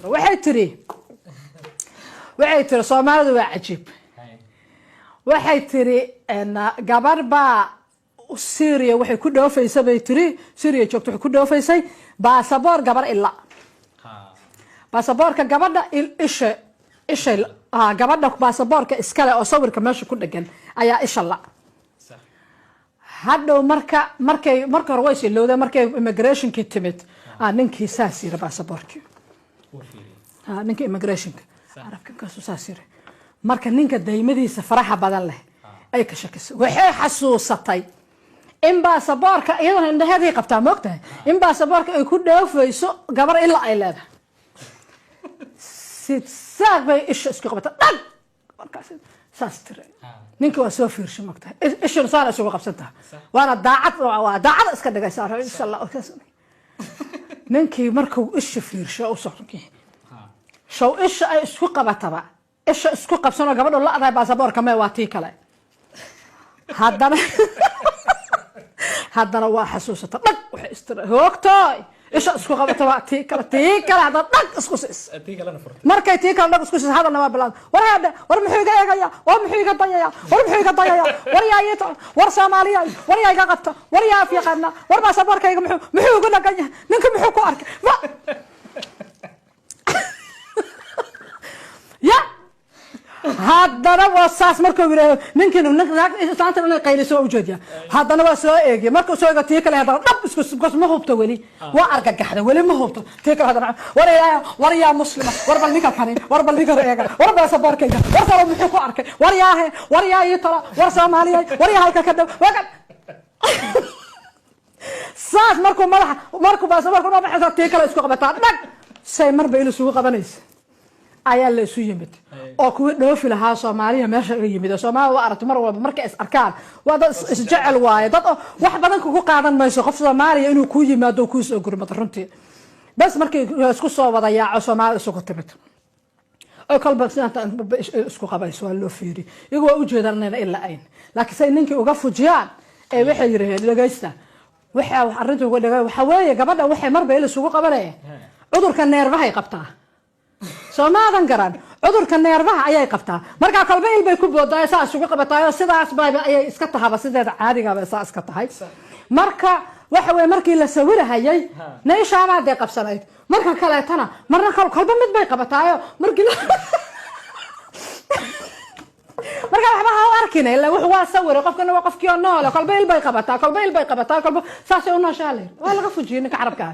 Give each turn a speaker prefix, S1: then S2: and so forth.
S1: asturo. Waxay tiri Soomaalidu waa cajiib. Waxay tiri gabar baa Syria waxay ku dhoofaysa, bay tiri, Syria joogto, waxay ku dhoofaysay baasaboor gabar ila baasaboorka gabadha isha ishay gabadha baasaboorka iskale oo sawirka meesha ku dhegan ayaa isha la. Hadhow marka markay marka hore way silowdeen. Markay immigrationkii timid, ninkii saas yiri baasaboorkii, ninka immigrationka carabka kaasu saas yiri. Marka ninka daymadiisa faraxa badan leh ay ka shakisay. Waxay xasuusatay in baasaboorka iyadana indhaheeday qabtaa, moogtahay, in baasaboorka ay ku dhoofayso gabar ilaa ay leedahay. Si saaq bay isha isku qabata, dhag, markaas saas tiri. Ninka waa soo fiirshay, moogtahay, ishana saana isugu qabsan tahay, waana daacad, waa daacad iska dhigaysa, insha Allah. Ninkii markuu isha fiirsho u socdo, show isha ay isku qabataba, isha isku qabsanoo gabadhu la-dahay baasaboorka mee, waa tii kale. Haddana waa xasuusata, dhag, waxay istira, hoogtooy, isha isku qabata, waa tii kale, tii kale. Haddana dhag isku siis. Markay tii kale dhag isku siis, hadalna waa bilaad: "War heedhe, war muxuu iga eegaya? War muxuu iga dayaya? War muxuu iga dayaya? War yaa ii, war Soomaaliya, war yaa iga qabta? War yaa af yaqaana? War baasaboorkayga muxuu igu dhagan yahay? Ninka muxuu ku arkay?" Ma ya haddana waa saas. Markuu yidhahdo ninkin, islaanta inay qayliso waa ujeediya. Haddana waa soo eegay. Markuu soo eego tii kale, haddana dhab isku, because ma hubto weli, waa argagaxda, weli ma hubto tii kale. Haddana: "War ilaahay, war yaa muslima, war bal ninka kani, war bal ninka eega, war baasaboorkayga, war kalo muxuu ku arkay? War yaahe, war yaa ii tala, war Soomaaliya, war yaa halka ka dhow?" Waa saas. Markuu madaxa, markuu baasaboorka noo baxaysa, tii kale isku qabataa, dhag. Say marba il isugu qabanaysa ayaa la isu yimid oo kuwii dhoofi lahaa Soomaaliya meesha iga yimid. Oo Soomaaliya waa aragti, mar walba markay is arkaan waa dad isjecel waaye, dad oo wax badan kugu qaadan mayso qof Soomaaliya inuu kuu yimaado oo kuu soo gurmado runtii. Bas markay isku soo wada yaaco, Soomaalida isugu timid oo kolba sidaanta isku qabayso, waa loo fiiri. Iyagu waa ujeedaan inayna ila ayn, laakiin say ninkii uga fujiyaan ee waxay yidhaheen: "Dhegaysta, waxa arrinta uga dhaga waxa weeye gabadha waxay marba il isugu qabanaya cudurka neerfahay qabtaa, soo maadan garan? Cudurka neerfaha ayay qabtaa. Markaa kolba il bay ku boodaay, saa isugu qabataayo, sidaas bayba ayay iska tahaba, sideeda caadigaba saa iska tahay." Marka waxa weye markii la sawirahayay naishaabaa dee qabsanayd. Marka kaleetana marna kolba mid bay qabataayo. Markii marka waxba ha u arkin, ila wuxuu waa sawiray, qofkana waa qofkii oo noole. Kolba il bay qabataa, kolba il bay qabataa, kolba saasay u nooshaa la. Waa laga fujiyey ninka carabka ah.